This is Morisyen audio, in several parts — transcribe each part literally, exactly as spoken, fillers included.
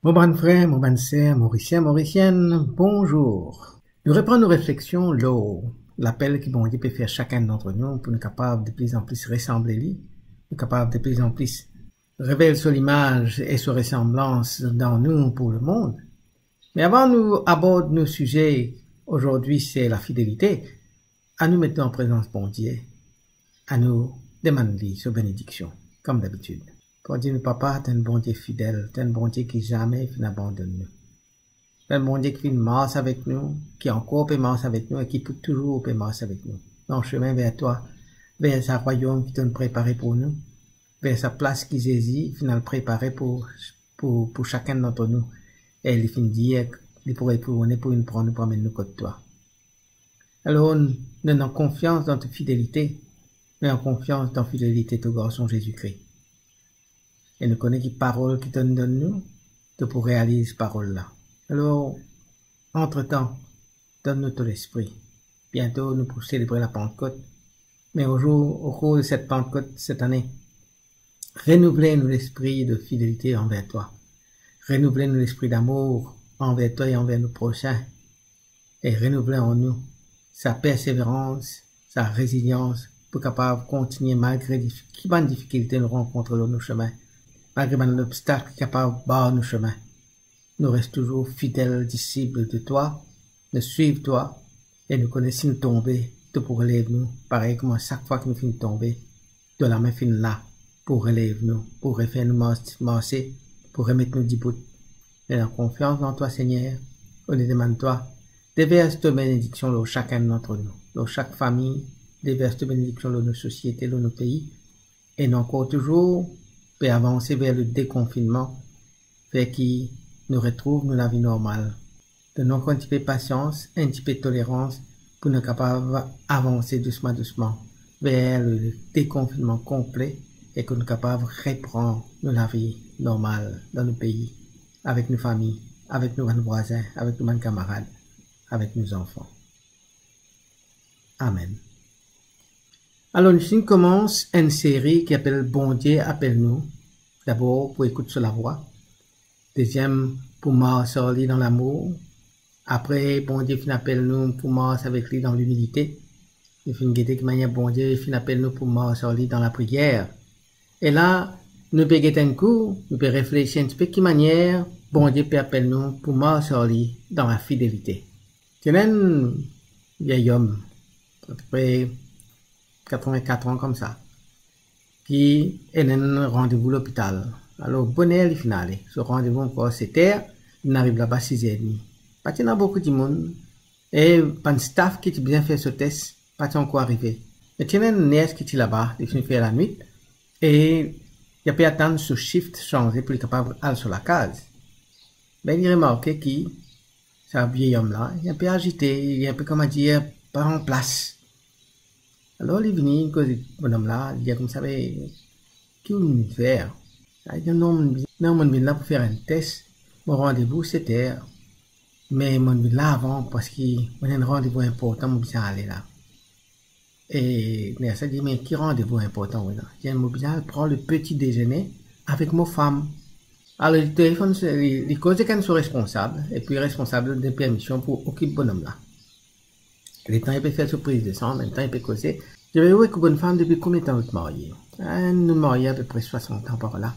Mo bann frer, mo bann ser, Morisien, Morisienn, bonzour. Nou repran nou refleksion lor lapel ki Bondie pe fer sakenn dantre nou pou nou kapav de plis an plis resanble li, nou kapav de plis an plis revel so limaz e so resanblans dan nou pou lemond. Me avan nou abord nou size, ozordi se lafidelite, anou met nou an prezans Bondie, anou demann li so benediksion, kom dabitid. Bondie nou Papa, to enn Bondie fidel, to enn Bondie ki zame finn abandonn nou. To enn Bondie ki finn mars avek nou, ki ankor pe mars avek nou e ki pou touzour pe mars avek nou. Dan sime ver twa, ver sa rwayom ki to finn prepare pou nou, ver sa plas ki Zezi finn al prepare pou, pou, pou sakenn dantre nou. E li finn dir, li pou retourne pou vinn pran nou, pou amenn nou kot twa. Alor, nou, nou ena konfians dan to fidelite, nou ena konfians dan fidelite to Garson Zezi Kri. E nou kone ki parol ki to donn nou, to pou realiz parol la. Alor, antretan, donn nou to Lespri. Biento, nou pou selebre Lapantkot. Me ozour, okour de set Pantkot set ane, renouvle nou lespri de fidelite anver twa. Renouvle nou lespri damour anver twa e anver nou prosin. E renouvle an nou sa perseverans, sa rezilians pou kapav kontigne malgre dif-, ki bann difikilte nou rankontre lor nou sime, malgre bann lobstak ki kapav bar nou sime. Nou res touzour fidel disip de twa, nou swiv twa, e nou kone si nou tonbe, to pou relev nou, parey kouma sak fwa ki nou finn tonbe, to lame finn la pou relev nou, pou refer nou mars-, marse, pou remet nou dibout. Nou ena konfians dan twa, Segner, e nou demann twa, devers to benediksion lor sakenn dantre nou, lor sak fami, devers to benediksion lor nou sosiete, lor nou pei, e nou ankor touzour pe avanse ver le dekonfinnman, fer ki nou retrouv nou lavi normal. Donn nou ankor enn tipe pasians, enn tipe tolerans pou nou kapav avanse dousman, dousman ver le dekonfinnman konple e ki nou kapav repran nou lavi normal dan nou pei, avek nou fami, avek nou bann vwazin, avek nou bann kamarad, avek nou zanfan. Amen. Alor, nou finn koumans enn seri ki apel Bondie apel nou. Dabor pou ekout so lavwa. Deziem, pou mars ar li dan lamour. Apre, Bondie finn apel nou pou mars avek li dan limilite. Nou finn gete ki manier Bondie finn apel nou pou mars ar li dan lapriyer. E la, nou pe get enn kou, nou pe reflesi enn tipe ki manier Bondie pe apel nou pou mars ar li dan lafidelite. Ti ena enn viey om, apepre katreven-kat an koumsa, ki ena enn randevou lopital. Alor, boner li finn ale. So randevou ankor set er, li finn ariv laba siz er edmi. Pa ti ena boukou dimoun, e bann staf ki ti bizin fer so tes, pa ti ankor arive. Me ti ena enn ners ki ti laba, li finn fer lanwit, e li pe atann so shift sanze pou li kapav al so lakaz. Me li remarke ki sa viey om la, li enpe azite, li enpe, kouma dir, pa an plas. Alor li vini, li koz ek bonom la, li dir koumsa, "Me ki ou vinn fer?" Li dir, "Non, non, mo vinn la pou fer enn tes. Mo randevou set er. Me mo vinn la avan parski mo ena enn randevou inportan, mo bizin ale la." E ners la dir, "Me ki randevou inportan ou ena?" Li dir, "Mo bizin al pran le peti dezene avek mo fam." Alor li telefonn, li, li koz ek enn so responsab, epi responsab la donn permision pou okip bonom la. Letan li pe fer so priz de san, anmemtan li pe koze, li dir, "Ou ek ou bonn fam, depi konbien tan zot marye?" "Ah, nou marye apepre swasant an par la."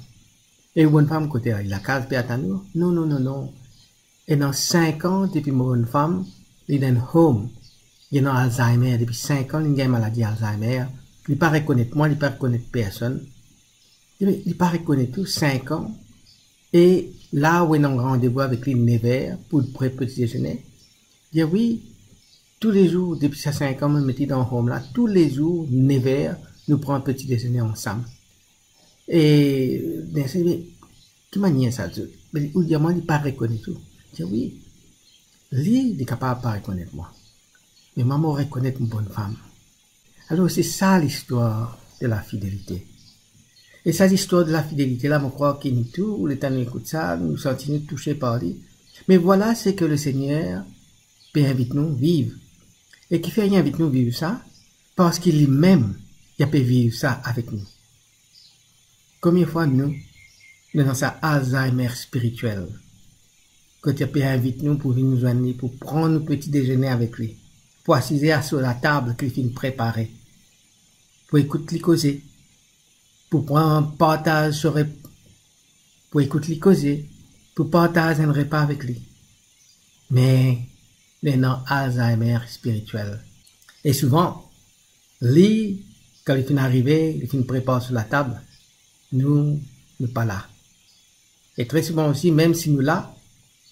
"E ou bonn fam kote? Li lakaz pe atann ou?" "Non, non, non, non. Ena sink an depi mo bonn fam, li dan enn home. Li ena Alzheimer, depi sink an li gagn maladi Alzheimer. Li pa rekonet mwa, li pa rekonet personn." Li dir, "Me li pa rekonet ou, sink an, e la ou ena randevou avek li nev er pou pre peti dezene?" Li dir, "Wi, toulezour, depi sa sink an mo met li dan home la, toulezour, nev er, nou pran peti dezene ansam." E ners la dir, "Me ki manier sa, zot, me ou dir mwa li pa rekonet ou?" Li dir, "Wi, li, li kapav pa rekonet mwa, me mwa, mo rekonet mo bonn fam." Alor, se sa listwar de lafidelite. E sa listwar de lafidelite la, mo krwar ki nou tou, letan nou ekout sa, nou santi nou touse par li. Me vwala seki Lesegner pe invit nou viv. E kifer li invit nou viv sa? Parski limem, li pe viv sa avek nou. Konbien fwa nou, nou ena sa Alzheimer spiritiel? kot li pe invit nou pou vinn zwenn li, pou pran nou peti dezene avek li, pou asize a so latab ki li finn prepare, pou ekout li koze, pou pran partaz so rep-, pou ekout li koze, pou partaz enn repa avek li. Me li ena Alzheimer spiritiel. E souvan, li, kan li finn arive, li finn prepar so latab, nou, nou pa la. E tre souvan osi, mem si nou la,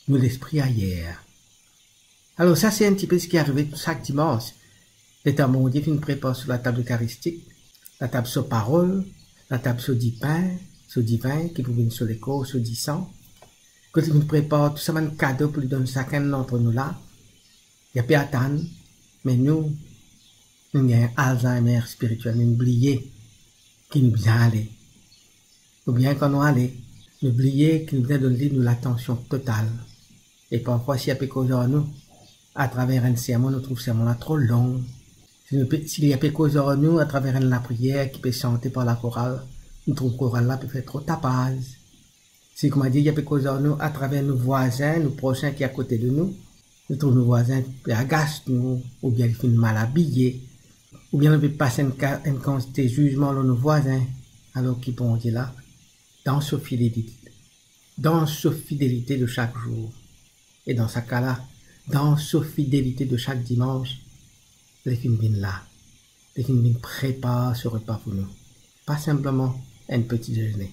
nou lespri ayer. Alor, sa se enn tipe seki arive sak dimans. Letan Bondie finn prepar so latab Lekaristik, latab so parol, latab so dipin, so divin, ki pou vinn so lekor, so disan, kot li finn prepar tou sa bann kado pou li donn sakenn dantre nou la, li ape atann, me nou, nou gagn Alzheimer spiritiel, nou bliye ki nou bizin ale. Oubien kan nou ale, nou bliye ki nou bizin donn li nou latansion total. E parfwa, si li ape koz ar nou atraver enn sermon, nou trouv sermon la tro long. Si nou pe, si li ape koz ar nou atraver enn lapriyer ki pe sante par lakoral, nou trouv koral la pe fer tro tapaz. Si, koumadir, li ape koz ar nou atraver nou vwazin, nou prosin ki akote de nou, nou trouv nou vwazin pe agas nou, oubien li finn mal abiye, oubien nou pe pas enn ka-, enn kantite zizman lor nou vwazin, alor ki Bondie la, dan so fidelite, dan so fidelite de sak zour. E dan sa ka la, dan so fidelite de sak dimans, li finn vinn la, li finn vinn prepar so repa pou nou. Pa sinpleman enn peti dezene,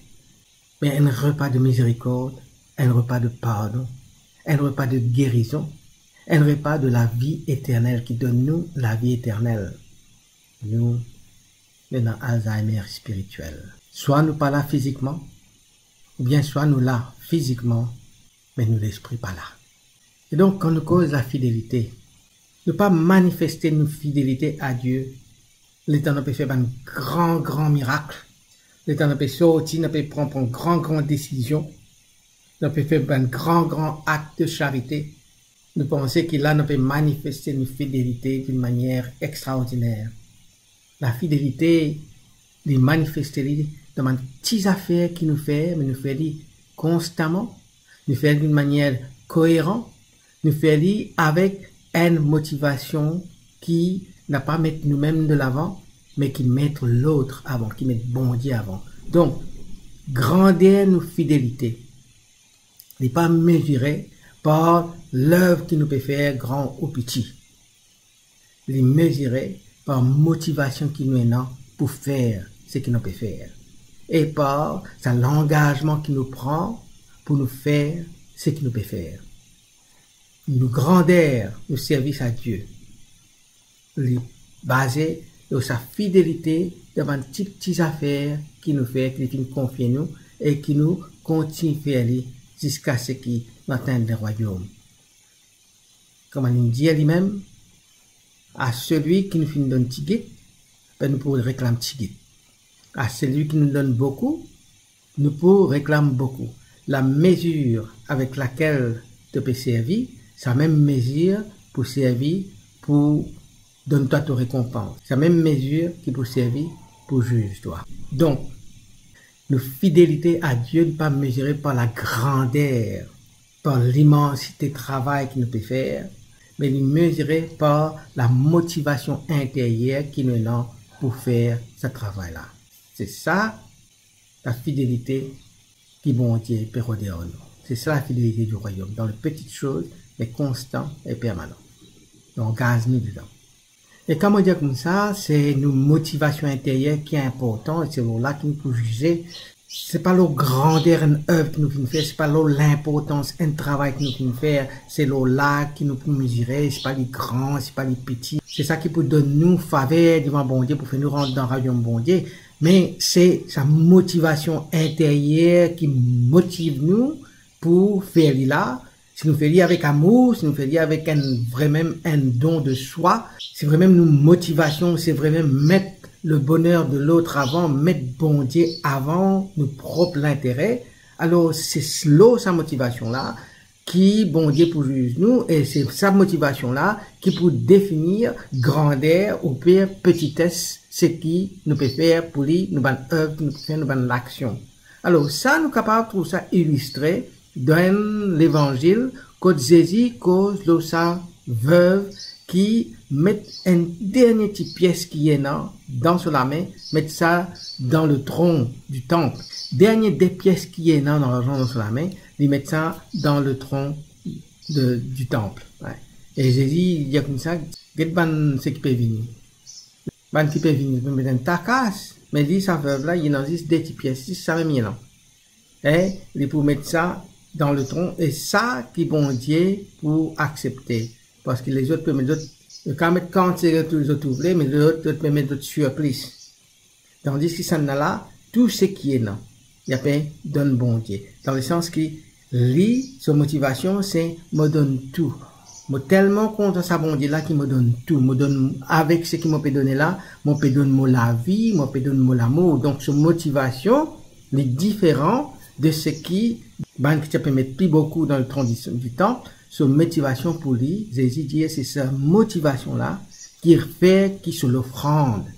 me enn repa de mizerikord, enn repa de pardon, enn repa de gerizon, enn repa de lavi eternel ki donn nou lavi eternel. Nou, nou ena Alzheimer spiritiel. Swa nou pa la fizikman, oubien swa nou la fizikman, me nou lespri pa la. E donk, kan nou koz lafidelite, nou pa manifeste nou fidelite a Die letan nou pe fer bann gran, gran mirak, letan nou pe sorti, nou pe pran, pran gran, gran desizion, nou pe fer bann gran, gran akt de charite. Nou panse ki la nou pe manifeste nou fidelite dan enn manier extraordiner. Lafidelite, li manifeste li dan bann ti zafer ki nou fer, me nou fer li konstaman, nou fer li dan enn manier koeran, nou fer li avek enn motivasion ki napa met noumem delavan, me ki met lot avan, ki met Bondie avan. Donk, grander nou fidelite, li pa mezire par lev ki nou pe fer, gran ou piti. Li mezire par motivasion ki nou ena pou fer seki nou pe fer, e par sa langazman ki nou pran pou nou fer seki nou pe fer. Nou grander, nou servis a Die, li baze lor sa fidelite dan bann ti, ti zafer ki nou fer, ki li finn konfie nou, e ki nou kontign fer li ziska seki nou atenn lerwayom. Kouma li dir limem, a selwi ki nou finn donn tigit, be nou pou reklam tigit. A selwi ki nou donn boukou, nou pou reklam boukou. Lamezir avek lakel to pe servi, sa mem mezir pou servi pou donn twa to rekonpans. Sa mem mezir ki pou servi pou ziz twa. Donk, nou fidelite a Die, li pa mezire par lagrander, par limansite travay ki nou pe fer, me li mezire par lamotivasion interyer ki nou ena pou fer sa travay la. Se sa lafidelite ki Bondie pe rode ar nou. Se sa lafidelite di rwayom, dan le petit chose, me konstan e permanan. Donk, angaz nou dedan. E kan mo dir koumsa, se nou motivasion interyer ki inportan, e se lor la ki nou pou zize. Se pa lor grander enn ev ki nou finn fer, se pa lor linportans enn travay ki nou finn fer, se lor la ki nou pou mezire, se pa li gran, se pa li piti. Se sa ki pou donn nou faver devan Bondie, pou fer nou rant dan rwayom Bondie, me se sa motivasion interyer ki motiv nou pou fer li la, si nou fer li avek amour, si nou fer li avek enn, vremem enn don de swa, si vremem nou motivasion, se vremem met le boner de lot avan, met Bondie avan nou prop lintere, alor se lor sa motivasion la ki Bondie pou ziz nou, e se sa motivasion la ki pou definir grander ou pe petites seki nou pe fer pou li, nou bann ev ki nou pe fer, nou bann laksion. Alor, sa nou kapav trouv sa ilistre dan enn levanzil Kot Zezi koz lor sa vev ki met enn dernie ti pies ki ena dan so lame, met sa dan le tron di tanp. Dernie de pies ki ena dan larzan dan so lame, li met sa dan le tron de, di tanp. Wi. E Zezi dir koumsa, get bann seki pe vini. Bann ki pe vini, pe met enn takas, me li, sa vev la, li ena zis de ti pies, zis samem li ena. E li pou met sa dan le tron, e sa ki Bondie pou aksepte. Parski lezot pe met zot, zot kapav met kantite zot, zot vle, me zot, zot pe met zot sirplis. Tandis ki sannla la, tou seki ena, li pe donn Bondie. Dan lesans ki li, so motivasion, se mo donn tou. Mo telman kontan sa Bondie la ki mo donn tou. Mo donn avek seki mo pe done la, mo pe donn mo lavi, mo pe donn mo lamour. Donk, so motivasion, li diferan de seki bann ki ti pe met pli boukou dan le tron di, di tanp. So motivasion pou li, Zezi dir, se sa motivasion la ki fer ki so lofrand,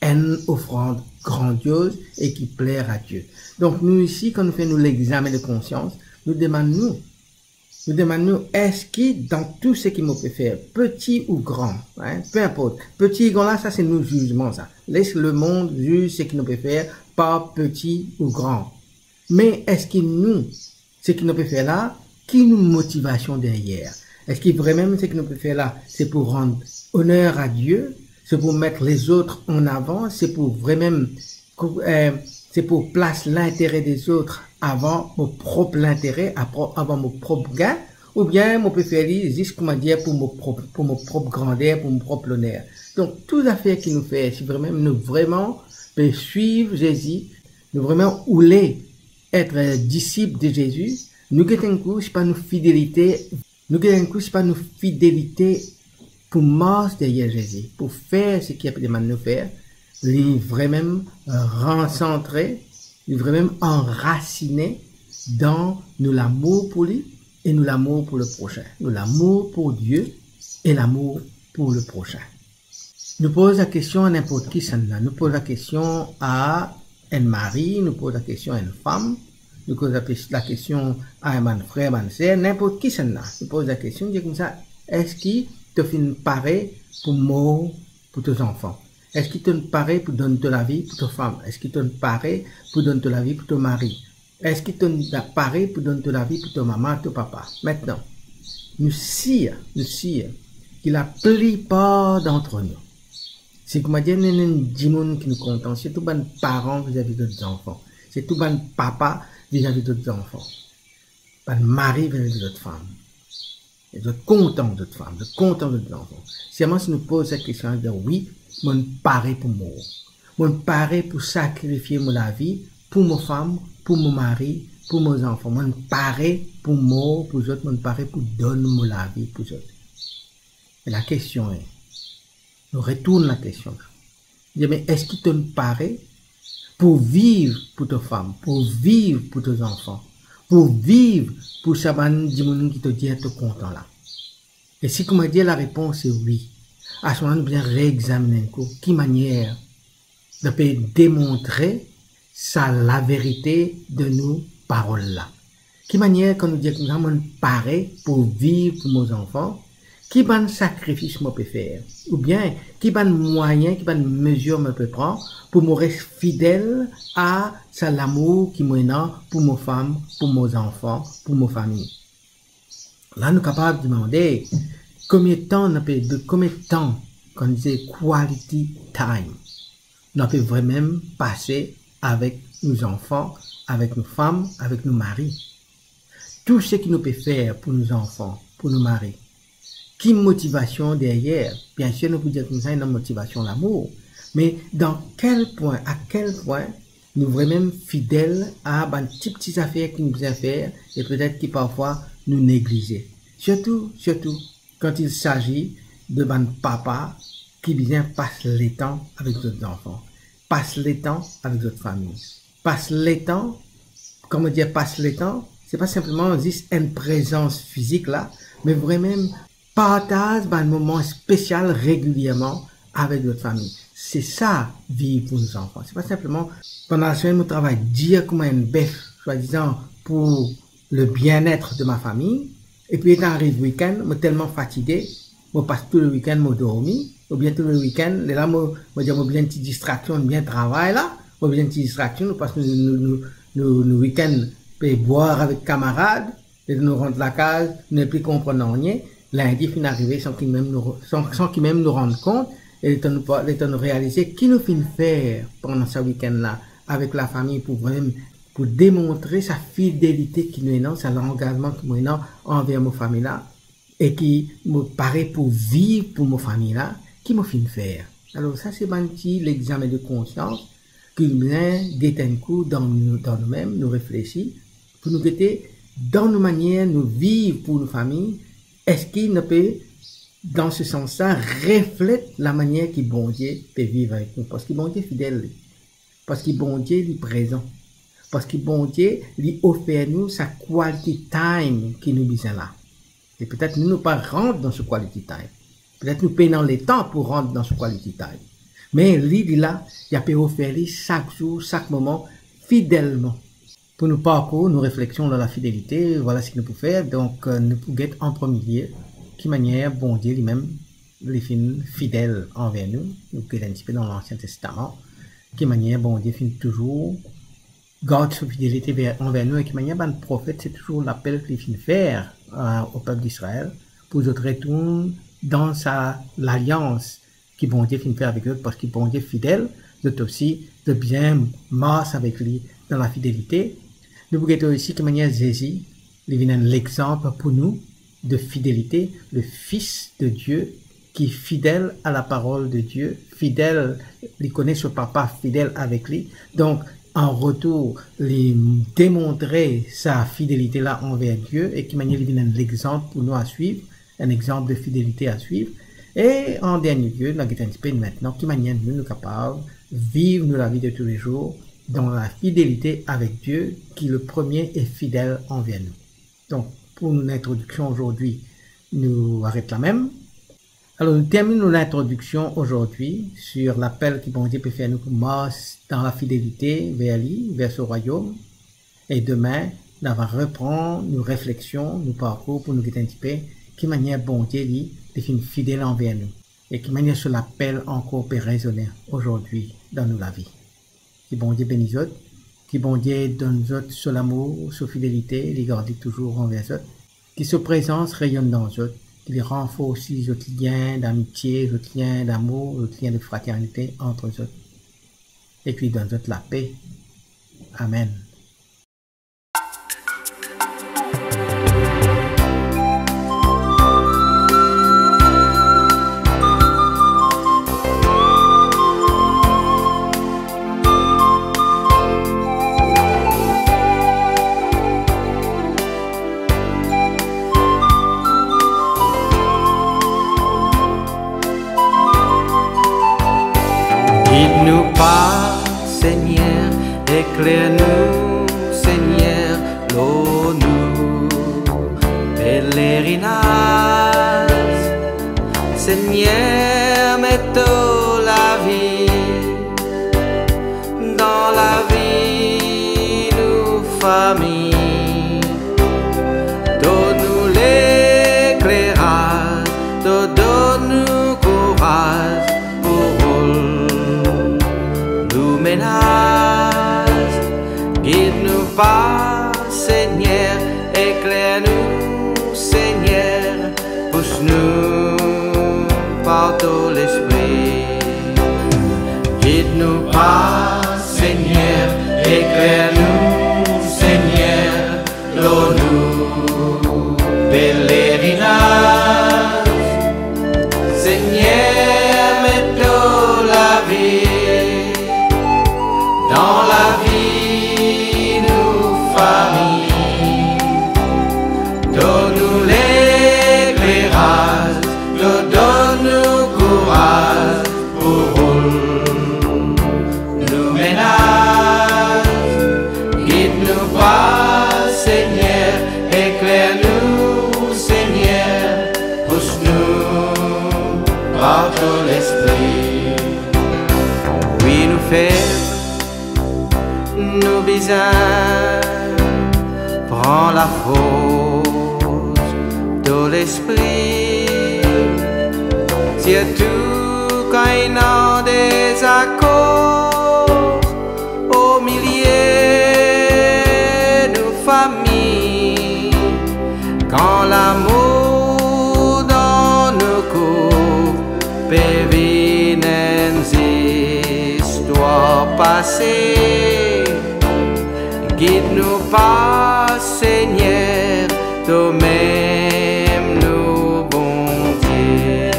enn ofrand grandioz e ki pler a Die. Donk, nou isi, kan nou fer nou lexame de konsians, nou demann nou, nou demann nou, eski dan tou seki mo pe fer, peti ou gran, hein, pe inport, peti ou gran la, sa se nou zizman sa. Les lemond ziz seki nou pe fer par peti ou gran. Me eski nou, seki nou pe fer la, ki nou motivasion deryer? Eski vremem seki nou pe fer la, se pou rann oner a Die, se pou met lezot an avan, se pou vremem, eh, se pou plas lintere dezot avan mo prop lintere, apro-, avan mo prop gin, oubien mo pe fer li zis, koumadir, pou mo prop, pou mo prop grander, pou mo prop loner? Donk, tou zafer ki nou fer, si vremem nou vreman pe swiv Zezi, nou vreman oule et disip de Zezi, nou get enn kou, sipa nou fidelite, nou get enn kou, sipa nou fidelite pou mars deryer Zezi, pou fer seki li pe demann nou fer, li vremem ransantre, li vremem anrasine dan nou lamour pou li e nou lamour pou le prosin, nou lamour pou Die e lamour pou le prosin. Nou poz lakestion a ninport kisannla. Nou poz lakestion a enn mari, nou poz lakestion a enn fam, nou poz la, lakestion a enn bann frer, bann ser, ninport kisannla. Nou poz lakestion, dir koumsa, eski to finn pare pou mor pou to zanfan? Eski to pare pou donn to lavi pou to fam? Eski to pare pou donn to lavi pou to mari? Eski to pare pou donn to lavi pou to mama, to papa? Aster, nou sir, nou sir ki laplipar dantre nou, si koumadir, nou ena enn dimoun ki nou kontan, sirtou bann paran vizavi zot zanfan, sirtou bann papa vizavi zot zanfan, bann mari vizavi zot fam. E zot kontan zot fam, zot kontan zot zanfan. Selman si nou poz sa kestion, zot dir, wi, mo pare pou mor. Mo pare pou sakrifie mo lavi pou mo fam, pou mo mari, pou mo zanfan. Mo pare pou mor pou zot, mo pare pou donn mo lavi pou zot. E lakestion e, nou retourn lakestion la. Dir, me eski to pare pou viv pou to fam, pou viv pou to zanfan, pou viv pou sa bann dimoun ki to dir to kontan la? E si koumadir larepons se wi, aster nou bizin reexamine enn kou ki manier nou pe demontre sa laverite de nou parol la. Ki manier kan nou dir koumsa, mo pare pou viv pou mo zanfan, ki bann sakrifis mo pe fer? Oubien, ki bann mwayin, ki bann mezir mo pe pran pou mo res fidel a sa lamour ki mo ena pou mo fam, pou mo zanfan, pou mo fami? La nou kapav demande, konbien tan nou pe, de konbien tan, kan nou dir quality time, nou pe vremem pase avek nou zanfan, avek nou fam, avek nou mari? Tou seki nou pe fer pou nou zanfan, pou nou mari, ki motivasion deryer? Biensir, nou pou dir koumsa, ena motivasion lamour. Me dan kel pwin, a kel pwin nou vremem fidel a bann ti pti zafer ki nou bizin fer e petet ki parfwa nou neglize? Sirtou, sirtou kan il sazi de bann papa ki bizin pas letan avek zot zanfan, pas letan avek zot fami, pas letan, kan mo dir pas letan, se pa sinpleman zis enn prezans fizik la, me vremem partaz bann moman spesial regilierman avek zot fami. Se sa, viv pou nou zanfan. Se pa sinpleman, pandan lasemenn mo travay dir kouma enn bef, swadizan pou le bien-être de ma famille, Epi letan ariv wikenn, mo telman fatige, mo pas tou le wikenn mo dormi, oubien tou le wikenn, lerla mo, mo dir mo bizin enn ti distraksion, bien travay la, mo bizin enn ti distraksion, mo pas nou, nou, nou, nou, nou wikenn pe bwar avek kamarad, letan nou rant lakaz, nou nepli konpran nanye, lindi finn arive san ki mem nou, san, san ki mem nou rann kont, e letan nou pa, letan nou realize ki nou finn fer pandan sa wikenn la avek lafami pou vrem-, pou demontre sa fidelite ki nou ena, sa langazman ki nou ena anver mo fami la, e ki mo pare pou viv pou mo fami la, ki mo finn fer. Alor, sa se bann ti lexamen de konsians ki nou bizin get enn kou dan nou, dan noumem, nou reflesi, pou nou gete dan nou manier nou viv pou nou fami, eski nou pe, dan se sans la, reflet lamanier ki Bondie pe viv avek nou, parski Bondie fidel li. Parski Bondie li prezan. Parski Bondie li ofer nou sa quality time ki nou bizin la. E petet nou, nou pa rant dan so quality time. Petet nou pena letan pou rant dan so quality time. Me li, li la, li ape ofer li sak zour, sak moman, fidelman. Pou nou parkour nou refleksion lor lafidelite, vwala seki nou pou fer. Donk, eh, nou pou get an premie lie ki manier Bondie limem, li finn fidel anver nou. Nou get enn tipe dan Lansien Testaman, ki manier Bondie finn touzour gard so fidelite ver, anver nou, e ki manier bann profet, se touzour lapel ki li finn fer, eh, o pep Izrael, pou zot retourn dan sa lalians ki Bondie finn fer avek zot, parski Bondie fidel, zot osi, zot bizin mars avek li dan lafidelite. Nou pou gete osi ki manier Zezi, li vinn enn lexanp pou nou de fidelite, le Fils de Dieu, ki fidel a laparol de Dieu, fidel, li kone so Papa, fidel avek li. Donk, an retour, li demontre sa fidelite la anver Die, e ki manier li vinn enn lexanp pou nou a swiv, enn exanp de fidelite a swiv. E an dernie lie, nou a gete enn tipe aster ki manier nou, nou kapav viv nou lavi de toulezour dan lafidelite avek Die, ki le premie e fidel anver nou. Donk, pou nou lintrodiksion azordi, nou aret la mem. Alor, nou terminn nou lintrodiksion azordi sir lapel ki Bondie pe fer nou pou mars dan lafidelite ver li, ver so rwayom. E demin, nou va repran nou refleksion, nou parkour pou nou get enn tipe ki manier Bondie li, li finn fidel anver nou. E ki manier so lapel ankor pe rezone azordi dan nou lavi. Ki Bondie beni zot, ki Bondie donn zot so lamour, so fidelite, li gard li touzour anver zot. Ki so prezans reyonn dan zot, ki li ranforsi zot lien damitie, zot lien damour, zot lien de fraternite ant zot. E ki li donn zot lape. Amen. Gid nou, Papa, Segner, ekler nou, Segner, lor nou pelerinaz. Segner, met to lavi dan lavi nou fami. Donn nou lekleraz, to donn nou kouraz pou roul nou menaz. Gid nou, Papa, Segner, ekler nou, Segner, pous nou par to Lespri. Gid nou, Papa, Segner, ekler nou, Segner, lor nou pelerinaz. Segner, met to lavi dan lavi nou fami. Donn nou lekleraz, to donn nou kouraz pou roul nou menaz. Gid nou, Papa, Segner, ekler nou, Segner, pous nou par to Lespri. Wi, nou feb, nou bizin pran lafors to Lespri, sirtou kan ena dezakor o milie nou fami, kan lamour dan nou koup pe vinn enn zistwar pase. Gid nou par Segner, tomem nou Bondie.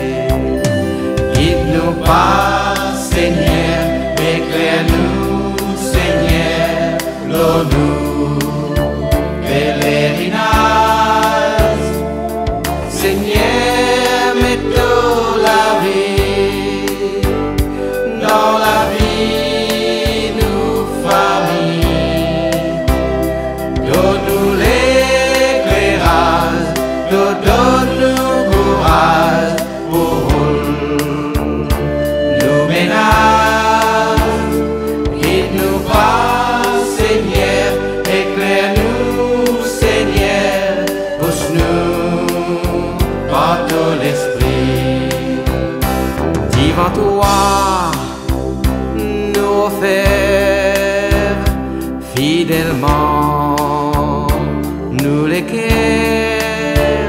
Gid nou par Segner, ekler nou Segner, lor nou pelerinaz. Segner, met to lavi dan lavi nou fami. Donn nou lekleraz, to donn nou kouraz pou roul nou menaz. Gid nou par Segner, ekler nou Segner, pous nou par to Lespri. Divan twa nou ofer fidelman nou leker,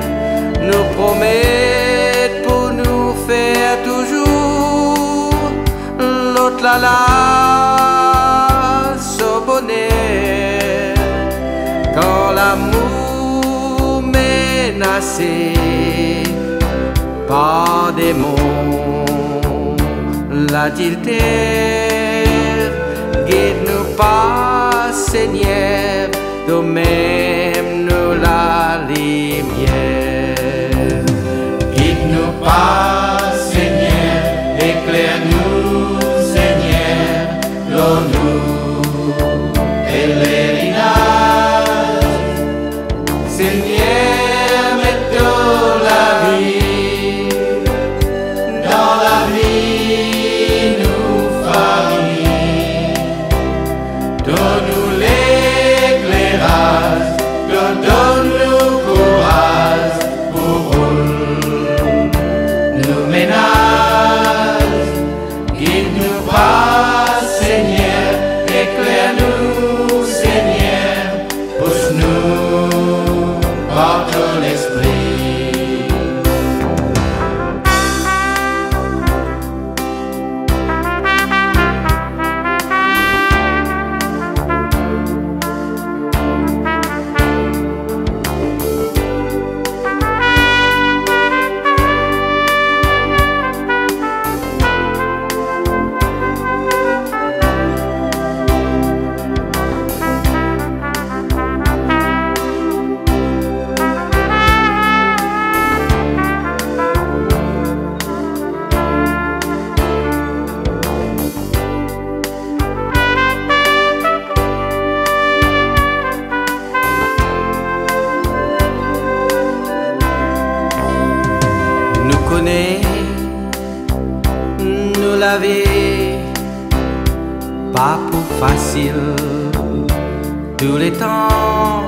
nou promet pou nou fer touzour lot la la so boner. Kan lamour menase par demon, ladilter, gid nou par Segner, tomem nou lalimier. Gid nou par Segner, ekler nou Segner, lor nou pelerinaz. Segner, met to lavi dan lavi nou fami. Donn nou lekleraz, donn nou kouraz pou roul nou menaz. Gid nou par Segner, ekler nou Segner, pous nou par to Lespri. Nou kone nou lavi pa pou fasil touletan,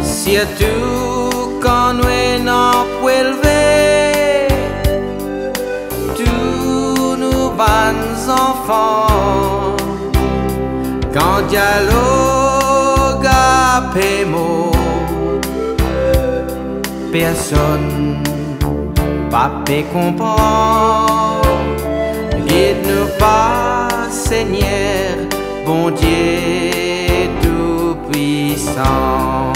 sirtou kan nou ena pou elve tou nou bann zanfan. Kan dialog ape mor, personn pa pe konpran. Gid nou par Segner, Bondie Toupwisan.